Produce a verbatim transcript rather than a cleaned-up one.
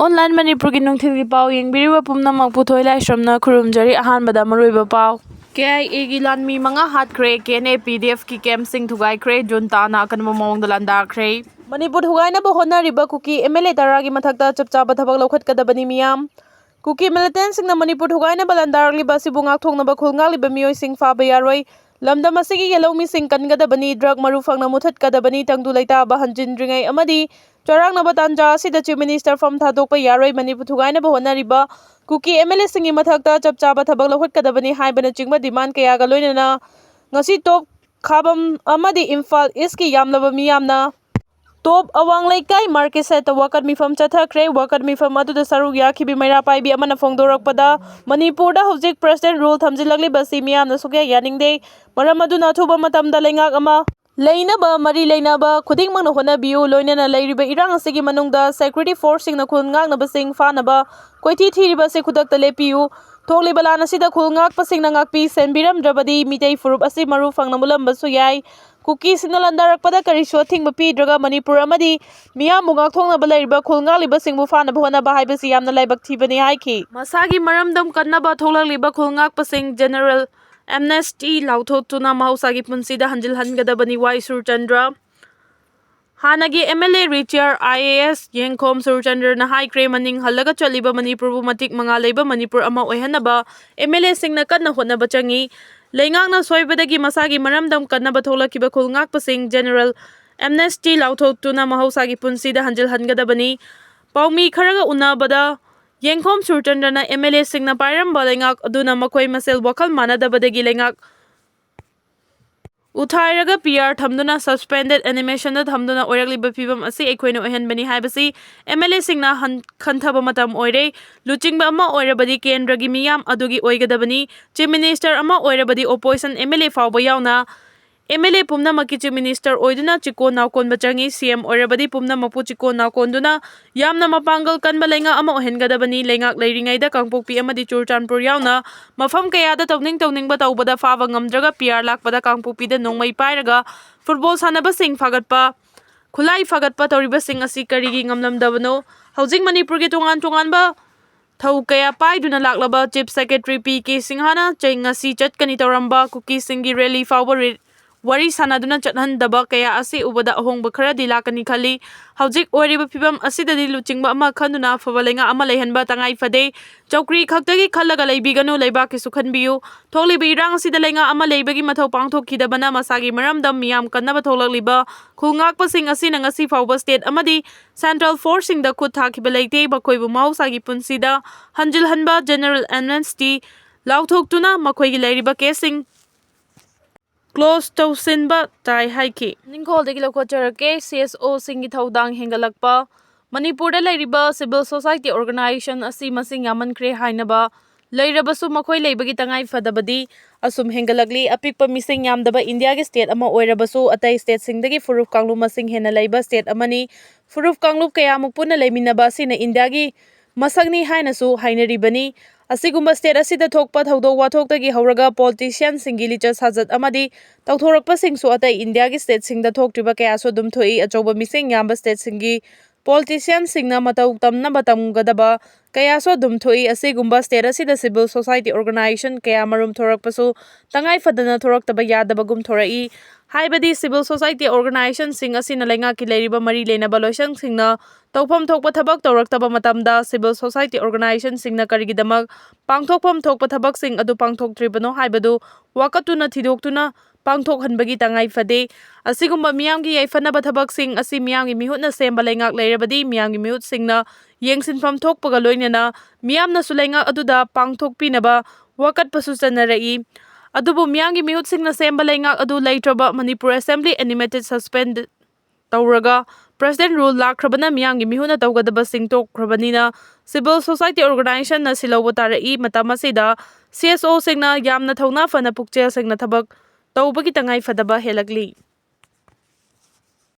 Online ꯃꯅꯤꯄꯨꯔꯒꯤ ꯅꯨꯡꯊꯤꯜꯒꯤ ꯄꯥꯎ ꯌꯦꯡꯕꯤꯔꯤꯕ ꯄꯨꯝꯅꯃꯛꯄꯨ ꯊꯣꯏ ꯂꯥꯏꯁ꯭ꯔꯝꯅ ꯈꯨꯔꯨꯝꯖꯔꯤ꯫ ꯑꯍꯥꯟꯕꯗ ꯃꯔꯨꯑꯣꯏꯕ ꯄꯥꯎ꯫ ꯀꯦ ꯑꯥꯏ ꯑꯦꯒꯤ ꯂꯥꯟꯃꯤ ꯃꯉꯥ ꯍꯥꯠꯈ꯭ꯔꯦ, ꯀꯦ ꯑꯦꯟ ꯑꯦ ꯄꯤ ꯗꯤ ꯑꯦꯐꯀꯤ ꯀꯦꯝꯞꯁꯤꯡ ꯊꯨꯒꯥꯏꯈ꯭ꯔꯦ, ꯖꯨꯟꯇꯥꯅ ꯑꯀꯟꯕ ꯃꯑꯣꯡꯗ ꯂꯥꯟꯗꯥꯈ꯭ꯔꯦ꯫ ꯃꯅꯤꯄꯨꯔ ꯊꯨꯒꯥꯏꯅꯕ ꯍꯣꯠꯅꯔꯤꯕ ꯀꯨꯀꯤ ꯑꯦꯝ ꯑꯦꯜ ꯑꯦ ꯇꯔꯥꯒꯤ ꯃꯊꯛꯇ ꯆꯞ ꯆꯥꯕ ꯊꯕꯛ ꯂꯧꯈꯠꯀꯗꯕꯅꯤ ꯃꯤꯌꯥꯝ꯫ ꯀꯨꯀꯤ ꯃꯤꯂꯤꯇꯦꯟꯁꯤꯡꯅ ꯃꯅꯤꯄꯨꯔ ꯊꯨꯒꯥꯏꯅꯕ ꯂꯥꯟꯗꯥꯔꯛꯂꯤꯕ ꯑꯁꯤꯕꯨ ꯉꯥꯛꯊꯣꯛꯅꯕ ꯈꯨꯜ ꯉꯥꯛꯂꯤꯕ ꯃꯤꯑꯣꯏꯁꯤꯡ ꯐꯥꯕ ꯌꯥꯔꯣꯏ꯫ ꯂꯝꯗꯝ ꯑꯁꯤꯒꯤ ꯌꯦꯜꯍꯧꯃꯤꯁꯤꯡ ꯀꯟꯒꯗꯕꯅꯤ, ꯗ꯭ꯔꯒ ꯃꯔꯨ ꯐꯪꯅ ꯃꯨꯊꯠꯀꯗꯕꯅꯤ, ꯇꯪꯗꯨ ꯂꯩꯇꯥꯕ ꯍꯟꯖꯤꯟꯗ꯭ꯔꯤꯉꯩ ꯑꯃꯗꯤ ꯆꯔꯥꯡꯅꯕ ꯇꯥꯟꯖꯥ ꯑꯁꯤꯗ ꯆꯤꯐ ꯃꯤꯅꯤꯁꯇꯔ ꯐꯝ ꯊꯥꯗꯣꯛꯄ ꯌꯥꯔꯣꯏ꯫ ꯃꯅꯤꯄꯨꯔ ꯊꯨꯒꯥꯏꯅꯕ ꯍꯣꯠꯅꯔꯤꯕ ꯀꯨꯀꯤ ꯑꯦꯝ ꯑꯦꯜ ꯑꯦꯁꯤꯡꯒꯤ ꯃꯊꯛꯇ ꯆꯞ ꯆꯥꯕ ꯊꯕꯛ ꯂꯧꯈꯠꯀꯗꯕꯅꯤ ꯍꯥꯏꯕꯅꯆꯤꯡꯕ ꯗꯤꯃꯥꯟ ꯀꯌꯥꯒ ꯂꯣꯏꯅꯅ ꯉꯁꯤ ꯇꯣꯞ ꯈꯥꯕꯝ ꯑꯃꯗꯤ ꯏꯝꯐꯥꯜ ꯏꯁꯀꯤ ꯌꯥꯝꯂꯕ ꯃꯤꯌꯥꯝꯅ ꯇꯣꯞ ꯑꯋꯥꯡ ꯂꯩꯀꯥꯏ ꯃꯥꯔꯀꯦꯠ ꯁꯦꯠꯇ ꯋꯥꯀꯠ ꯃꯤꯐꯝ ꯆꯠꯊꯈ꯭ꯔꯦ꯫ ꯋꯥꯀꯠ ꯃꯤꯐꯝ ꯑꯗꯨꯗ ꯁꯔꯨꯛ ꯌꯥꯈꯤꯕꯤ ꯃꯩꯔꯥ ꯄꯥꯏꯕꯤ ꯑꯃꯅ ꯐꯣꯡꯗꯣꯔꯛꯄꯗ, ꯃꯅꯤꯄꯨꯔꯗ ꯍꯧꯖꯤꯛ ꯄ꯭ꯔꯦꯁꯤꯗꯦꯟ ꯔꯨꯜ ꯊꯝꯖꯤꯜꯂꯛꯂꯤꯕꯁꯤ ꯃꯤꯌꯥꯝꯅ ꯁꯨꯛꯌꯥ ꯌꯥꯅꯤꯡꯗꯦ꯫ ꯃꯔꯝ ꯑꯗꯨꯅ ꯑꯊꯨꯕ ꯃꯇꯝꯗ ꯂꯩꯉꯥꯛ ꯑꯃ ꯂꯩꯅꯕ ꯃꯔꯤ ꯂꯩꯅꯕ ꯈꯨꯗꯤꯡꯃꯛꯅ ꯍꯣꯠꯅꯕꯤꯌꯨ꯫ ꯂꯣꯏꯅꯅ ꯂꯩꯔꯤꯕ ꯏꯔꯥꯡ ꯑꯁꯤꯒꯤ ꯃꯅꯨꯡꯗ ꯁꯦꯀ꯭ꯌꯨꯔꯤꯇꯤ ꯐꯣꯔꯁꯁꯤꯡꯅ ꯈꯨꯜ ꯉꯥꯛꯅꯕꯁꯤꯡ ꯐꯥꯅꯕ ꯀꯣꯏꯊꯤ ꯊꯤꯔꯤꯕ ꯑꯁꯤ ꯈꯨꯗꯛꯇ ꯂꯦꯞꯄꯤꯌꯨ꯫ ꯊꯣꯛꯂꯤꯕ ꯂꯥꯟ ꯑꯁꯤꯗ ꯈꯨꯜ ꯉꯥꯛꯄꯁꯤꯡꯅ ꯉꯥꯛꯄꯤ ꯁꯦꯟꯕꯤꯔꯝꯗ꯭ꯔꯕꯗꯤ ꯃꯤꯇꯩ ꯐꯨꯔꯨꯞ ꯑꯁꯤ ꯃꯔꯨ ꯐꯪꯅ ꯃꯨꯜꯂꯝꯕꯁꯨ ꯌꯥꯏ꯫ ꯀꯨꯀꯤꯁꯤꯡꯅ ꯂꯥꯟꯗꯥꯔꯛꯄꯗ ꯀꯔꯤꯁꯨ ꯑꯊꯤꯡꯕ ꯄꯤꯗ꯭ꯔꯒ ꯃꯅꯤꯄꯨꯔ ꯑꯃꯗꯤ ꯃꯤꯌꯥꯝꯕꯨ ꯉꯥꯛꯊꯣꯛꯅꯕ ꯂꯩꯔꯤꯕ ꯈꯨꯜ ꯉꯥꯛꯂꯤꯕꯁꯤꯡꯕꯨ ꯐꯥꯅꯕ ꯍꯣꯠꯅꯕ ꯍꯥꯏꯕꯁꯤ ꯌꯥꯝꯅ ꯂꯥꯏꯕꯛ ꯊꯤꯕꯅꯤ ꯍꯥꯏꯈꯤ꯫ ꯃꯁꯥꯒꯤ ꯃꯔꯝꯗꯝ ꯀꯟꯅꯕ ꯊꯣꯛꯂꯛꯂꯤꯕ ꯈꯨꯜ ꯉꯥꯛꯄꯁꯤꯡ ꯖꯦꯅꯔꯦꯜ ꯑꯦꯝꯅꯦꯁꯇꯤ ꯂꯥꯎꯊꯣꯛꯇꯨꯅ ꯃꯍꯧꯁꯥꯒꯤ ꯄꯨꯟꯁꯤꯗ ꯍꯟꯖꯤꯜꯍꯟꯒꯗꯕꯅꯤ꯫ ꯋꯥꯏ ꯁꯨꯔꯆꯟꯗ꯭ꯔ꯫ ꯍꯥꯟꯅꯒꯤ M L A retire I A S ꯌꯦꯡꯈꯣꯝ ꯁꯨꯔꯆꯟꯗ꯭ꯔꯅ ꯍꯥꯏꯈ꯭ꯔꯦ, ꯃꯅꯤꯡ ꯍꯜꯂꯒ ꯆꯠꯂꯤꯕ ꯃꯅꯤꯄꯨꯔꯕꯨ ꯃꯇꯤꯛ ꯃꯉꯥ ꯂꯩꯕ ꯃꯅꯤꯄꯨꯔ ꯑꯃ ꯑꯣꯏꯍꯟꯅꯕ ꯑꯦꯝ ꯑꯦꯜ ꯑꯦꯁꯤꯡꯅ ꯀꯟꯅ ꯍꯣꯠꯅꯕ ꯆꯪꯏ꯫ ꯂꯩꯉꯥꯛꯅ ꯁꯣꯏꯕꯗꯒꯤ ꯃꯁꯥꯒꯤ ꯃꯔꯝꯗꯝ ꯀꯟꯅꯕ ꯊꯣꯛꯂꯛꯈꯤꯕ ꯈꯨꯜ ꯉꯥꯛꯄꯁꯤꯡ ꯖꯦꯅꯔꯦꯜ ꯑꯦꯝꯅꯦꯁꯇꯤ ꯂꯥꯎꯊꯣꯛꯇꯨꯅ ꯃꯍꯧꯁꯥꯒꯤ ꯄꯨꯟꯁꯤꯗ ꯍꯟꯖꯤꯜꯍꯟꯒꯗꯕꯅꯤ꯫ ꯄꯥꯎꯃꯤ ꯈꯔꯒ ꯎꯅꯕꯗ ꯌꯦꯡꯈꯣꯝ ꯁꯨꯔꯆꯟꯗ꯭ꯔꯅ ꯑꯦꯝ ꯑꯦꯜ ꯑꯦꯁꯤꯡꯅ ꯄꯥꯏꯔꯝꯕ ꯂꯩꯉꯥꯛ ꯑꯗꯨꯅ ꯃꯈꯣꯏ ꯃꯁꯦꯜ ꯋꯥꯈꯜ ꯃꯥꯟꯅꯗꯕꯗꯒꯤ ꯂꯩꯉꯥꯛ ꯎꯊꯥꯏꯔꯒ ꯄꯤ ꯑꯥꯔ ꯊꯝꯗꯨꯅ ꯁꯁꯄꯦꯟꯗꯦꯗ ꯑꯦꯅꯤꯃꯦꯁꯟꯗ ꯊꯝꯗꯨꯅ ꯑꯣꯏꯔꯛꯂꯤꯕ ꯐꯤꯕꯝ ꯑꯁꯤ ꯑꯩꯈꯣꯏꯅ ꯑꯣꯏꯍꯟꯕꯅꯤ ꯍꯥꯏꯕꯁꯤ ꯑꯦꯝ ꯑꯦꯜ ꯑꯦꯁꯤꯡꯅ ꯍꯟ-, ꯈꯟꯊꯕ ꯃꯇꯝ ꯑꯣꯏꯔꯦ꯫ ꯂꯨꯆꯤꯡꯕ ꯑꯃ ꯑꯣꯏꯔꯕꯗꯤ ꯀꯦꯟꯗ꯭ꯔꯒꯤ ꯃꯤꯌꯥꯝ ꯑꯗꯨꯒꯤ ꯑꯣꯏꯒꯗꯕꯅꯤ꯫ ꯆꯤꯐ ꯃꯤꯅꯤꯁꯇꯔ ꯑꯃ ꯑꯣꯏꯔꯕꯗꯤ ꯑꯣꯄꯣꯖꯤꯁꯟ ꯑꯦꯝ ꯑꯦꯜ ꯑꯦ ꯐꯥꯎꯕ ꯌꯥꯎꯅ ꯑꯦꯝ ꯑꯦꯜ ꯑꯦ ꯄꯨꯝꯅꯃꯛꯀꯤ ꯆꯤꯐ ꯃꯤꯅꯤꯁꯇꯔ ꯑꯣꯏꯗꯨꯅ ꯆꯤꯀꯣꯟ ꯅꯥꯎꯀꯣꯟꯕ ꯆꯪꯏ꯫ ꯁꯤ ꯑꯦꯝ ꯑꯣꯏꯔꯕꯗꯤ ꯄꯨꯝꯅꯃꯛꯄꯨ ꯆꯤꯀꯣꯟ ꯅꯥꯎꯀꯣꯟꯗꯨꯅ ꯌꯥꯝꯅ ꯃꯄꯥꯡꯒꯜ ꯀꯟꯕ ꯂꯩꯉꯥꯛ ꯑꯃ ꯑꯣꯏꯍꯟꯒꯗꯕꯅꯤ꯫ ꯂꯩꯉꯥꯛ ꯂꯩꯔꯤꯉꯩꯗ ꯀꯥꯡꯄꯣꯛꯄꯤ ꯑꯃꯗꯤ ꯆꯨꯔꯆꯥꯟꯄꯨꯔ ꯌꯥꯎꯅ ꯃꯐꯝ ꯀꯌꯥꯗ ꯇꯧꯅꯤꯡ ꯇꯧꯅꯤꯡꯕ ꯇꯧꯕꯗ ꯐꯥꯕ ꯉꯝꯗ꯭ꯔꯒ ꯄꯤ ꯑꯥꯔ ꯂꯥꯛꯄꯗ ꯀꯥꯡꯄꯣꯛꯄꯤꯗ ꯅꯣꯡꯃꯩ ꯄꯥꯏꯔꯒ ꯐꯨꯠꯕꯣꯜ ꯁꯥꯟꯅꯕꯁꯤꯡ ꯐꯥꯒꯠꯄ, ꯈꯨꯠꯂꯥꯏ ꯐꯒꯠꯄ ꯇꯧꯔꯤꯕꯁꯤꯡ ꯑꯁꯤ ꯀꯔꯤꯒꯤ ꯉꯝꯂꯝꯗꯕꯅꯣ? ꯍꯧꯖꯤꯛ ꯃꯅꯤꯄꯨꯔꯒꯤ ꯇꯣꯉꯥꯟ ꯇꯣꯉꯥꯟꯕ ꯊꯧ ꯀꯌꯥ ꯄꯥꯏꯗꯨꯅ ꯂꯥꯛꯂꯕ Chief Secretary ꯄꯤ ꯀꯦ ꯁꯤꯡꯍꯅ ꯆꯩ ꯉꯁꯤ ꯆꯠꯀꯅꯤ ꯇꯧꯔꯝꯕ ꯀꯨꯀꯤꯁꯤꯡꯒꯤ rally ꯐꯥꯎꯕ ꯔꯤ-, ꯋꯥꯔꯤ ꯁꯥꯟꯅꯗꯨꯅ ꯆꯠꯍꯟꯗꯕ ꯀꯌꯥ ꯑꯁꯤ ꯎꯕꯗ ꯑꯍꯣꯡꯕ ꯈꯔꯗꯤ ꯂꯥꯛꯀꯅꯤ ꯈꯜꯂꯤ꯫ ꯍꯧꯖꯤꯛ ꯑꯣꯏꯔꯤꯕ ꯐꯤꯕꯝ ꯑꯁꯤꯗꯗꯤ ꯂꯨꯆꯤꯡꯕ ꯑꯃ ꯈꯟꯗꯨꯅ ꯑꯐꯕ ꯂꯩꯉꯥꯛ ꯑꯃ ꯂꯩꯍꯟꯕ ꯇꯉꯥꯏ ꯐꯗꯦ꯫ ꯆꯧꯀ꯭ꯔꯤ ꯈꯛꯇꯒꯤ ꯈꯜꯂꯒ ꯂꯩꯕꯤꯒꯅꯨ, ꯂꯩꯕꯥꯛꯀꯤꯁꯨ ꯈꯟꯕꯤꯌꯨ꯫ ꯊꯣꯛꯂꯤꯕ ꯏꯔꯥꯡ ꯑꯁꯤꯗ ꯂꯩꯉꯥꯛ ꯑꯃ ꯂꯩꯕꯒꯤ ꯃꯊꯧ ꯄꯥꯡꯊꯣꯛꯈꯤꯗꯕꯅ ꯃꯁꯥꯒꯤ ꯃꯔꯝꯗꯝ ꯃꯤꯌꯥꯝ ꯀꯟꯅꯕ ꯊꯣꯛꯂꯛꯂꯤꯕ ꯈꯨꯜ ꯉꯥꯛꯄꯁꯤꯡ ꯑꯁꯤꯅ ꯉꯁꯤ ꯐꯥꯎꯕ state ꯑꯃꯗꯤ central forceꯁꯤꯡꯗ ꯈꯨꯠ ꯊꯥꯈꯤꯕ ꯂꯩꯇꯦ꯫ ꯃꯈꯣꯏꯕꯨ ꯃꯍꯧꯁꯥꯒꯤ ꯄꯨꯟꯁꯤꯗ ꯍꯟꯖꯤꯜꯍꯟꯕ, general amnesty ꯂꯥꯎꯊꯣꯛꯇꯨꯅ ꯃꯈꯣꯏꯒꯤ ꯂꯩꯔꯤꯕ caseꯁꯤꯡ close ꯇꯧꯁꯤꯟꯕ ꯇꯥꯏ ꯍꯥꯏꯈꯤ꯫ ꯅꯤꯡꯈꯣꯜꯗꯒꯤ ꯂꯧꯈꯠꯆꯔꯛꯀꯦ꯫ ꯁꯤ ꯑꯦꯁ ꯑꯣꯁꯤꯡꯒꯤ ꯊꯧꯗꯥꯡ ꯍꯦꯟꯒꯠꯂꯛꯄ꯫ ꯃꯅꯤꯄꯨꯔꯗ ꯂꯩꯔꯤꯕ civil society organization ꯑꯁꯤ ꯃꯁꯤꯡ ꯌꯥꯝꯃꯟꯈ꯭ꯔꯦ ꯍꯥꯏꯅꯕ ꯂꯩꯔꯕꯁꯨ, ꯃꯈꯣꯏ ꯂꯩꯕꯒꯤ ꯇꯉꯥꯏ ꯐꯗꯕꯗꯤ ꯑꯁꯨꯝ ꯍꯦꯟꯒꯠꯂꯛꯂꯤ꯫ ꯑꯄꯤꯛꯄ ꯃꯤꯁꯤꯡ ꯌꯥꯝꯗꯕ ꯏꯟꯗꯤꯌꯥꯒꯤ state ꯑꯃ ꯑꯣꯏꯔꯕꯁꯨ, ꯑꯇꯩ stateꯁꯤꯡꯗꯒꯤ ꯐꯨꯔꯨꯞ ꯀꯥꯡꯂꯨꯞ ꯃꯁꯤꯡ ꯍꯦꯟꯅ ꯂꯩꯕ state ꯑꯃꯅꯤ꯫ ꯐꯨꯔꯨꯞ ꯀꯥꯡꯂꯨꯞ ꯀꯌꯥꯃꯨꯛ ꯄꯨꯟꯅ ꯂꯩꯃꯤꯟꯅꯕ ꯑꯁꯤꯅ ꯏꯟꯗꯤꯌꯥꯒꯤ ꯃꯁꯛꯅꯤ ꯍꯥꯏꯅꯁꯨ ꯍꯥꯏꯅꯔꯤꯕꯅꯤ꯫ ꯑꯁꯤꯒꯨꯝꯕ state ꯑꯁꯤꯗ ꯊꯣꯛꯄ ꯊꯧꯗꯣꯛ ꯋꯥꯊꯣꯛꯇꯒꯤ ꯍꯧꯔꯒ politicianꯁꯤꯡꯒꯤ ꯂꯤꯆꯠ ꯁꯥꯖꯠ ꯑꯃꯗꯤ ꯇꯧꯊꯣꯔꯛꯄꯁꯤꯡꯁꯨ ꯑꯇꯩ ꯏꯟꯗꯤꯌꯥꯒꯤ stateꯁꯤꯡꯗ ꯊꯣꯛꯇ꯭ꯔꯤꯕ ꯀꯌꯥꯁꯨ ꯑꯗꯨꯝ ꯊꯣꯛꯏ꯫ ꯑꯆꯧꯕ ꯃꯤꯁꯤꯡ ꯌꯥꯝꯕ stateꯁꯤꯡꯒꯤ politicianꯁꯤꯡꯅ ꯃꯇꯧ ꯇꯝꯅꯕ ꯇꯝꯒꯗꯕ ꯀꯌꯥꯁꯨ ꯑꯗꯨꯝ ꯊꯣꯛꯏ꯫ ꯑꯁꯤꯒꯨꯝꯕ state ꯑꯁꯤꯗ civil society organization ꯀꯌꯥ ꯃꯔꯨꯝ ꯊꯣꯔꯛꯄꯁꯨ ꯇꯉꯥꯏ ꯐꯗꯅ ꯊꯣꯔꯛꯇꯕ ꯌꯥꯗꯕꯒꯨꯝ ꯊꯣꯔꯛꯏ꯫ ꯍꯥꯏꯕꯗꯤ civil society organizationꯁꯤꯡ ꯑꯁꯤꯅ ꯂꯩꯉꯥꯛꯀꯤ ꯂꯩꯔꯤꯕ ꯃꯔꯤ ꯂꯩꯅꯕ ꯂꯣꯏꯁꯪꯁꯤꯡꯅ ꯇꯧꯐꯝ ꯊꯣꯛꯄ ꯊꯕꯛ ꯇꯧꯔꯛꯇꯕ ꯃꯇꯝꯗ civil society organizationꯁꯤꯡꯅ ꯀꯔꯤꯒꯤꯗꯃꯛ ꯄꯥꯡꯊꯣꯛꯐꯝ ꯊꯣꯛꯄ ꯊꯕꯛꯁꯤꯡ ꯑꯗꯨ ꯄꯥꯡꯊꯣꯛꯇ꯭ꯔꯤꯕꯅꯣ ꯍꯥꯏꯕꯗꯨ ꯋꯥꯀꯠꯇꯨꯅ ꯊꯤꯗꯣꯛꯇꯨꯅ ꯄꯥꯡꯊꯣꯛꯍꯟꯕꯒꯤ ꯇꯉꯥꯏ ꯐꯗꯦ꯫ ꯑꯁꯤꯒꯨꯝꯕ ꯃꯤꯌꯥꯝꯒꯤ ꯌꯥꯏꯐꯅꯕ ꯊꯕꯛꯁꯤꯡ ꯑꯁꯤ ꯃꯤꯌꯥꯝꯒꯤ ꯃꯤꯍꯨꯠꯅ ꯁꯦꯝꯕ ꯂꯩꯉꯥꯛ ꯂꯩꯔꯕꯗꯤ ꯃꯤꯌꯥꯝꯒꯤ ꯃꯤꯍꯨꯠꯁꯤꯡꯅ ꯌꯦꯡꯁꯤꯟꯐꯝ ꯊꯣꯛꯄꯒ ꯂꯣꯏꯅꯅ ꯃꯤꯌꯥꯝꯅꯁꯨ ꯂꯩꯉꯥꯛ ꯑꯗꯨꯗ ꯄꯥꯡꯊꯣꯛꯄꯤꯅꯕ ꯋꯥꯀꯠꯄꯁꯨ ꯆꯠꯅꯔꯛꯏ꯫ ꯑꯗꯨꯕꯨ ꯃꯤꯌꯥꯝꯒꯤ ꯃꯤꯍꯨꯠꯁꯤꯡꯅ ꯁꯦꯝꯕ ꯂꯩꯉꯥꯛ ꯑꯗꯨ ꯂꯩꯇ꯭ꯔꯕ ꯃꯅꯤꯄꯨꯔ assembly animated suspend ꯇꯧꯔꯒ president rule ꯂꯥꯛꯈ꯭ꯔꯕꯅ ꯃꯤꯌꯥꯝꯒꯤ ꯃꯤꯍꯨꯠꯅ ꯇꯧꯒꯗꯕꯁꯤꯡ ꯇꯣꯛꯈ꯭ꯔꯕꯅꯤꯅ civil society organizationꯅ ꯁꯤꯜꯍꯧꯕ ꯇꯥꯔꯛꯏ꯫ ꯃꯇꯝ ꯑꯁꯤꯗ ꯁꯤ ꯑꯦꯁ ꯑꯣꯁꯤꯡꯅ ꯌꯥꯝꯅ ꯊꯧꯅꯥ ꯐꯅ ꯄꯨꯛꯆꯦꯜ ꯁꯦꯡꯅ ꯊꯕꯛ ꯇꯧꯕꯒꯤ ꯇꯉꯥꯏ ꯐꯗꯕ ꯍꯦꯜꯂꯛꯂꯤ꯫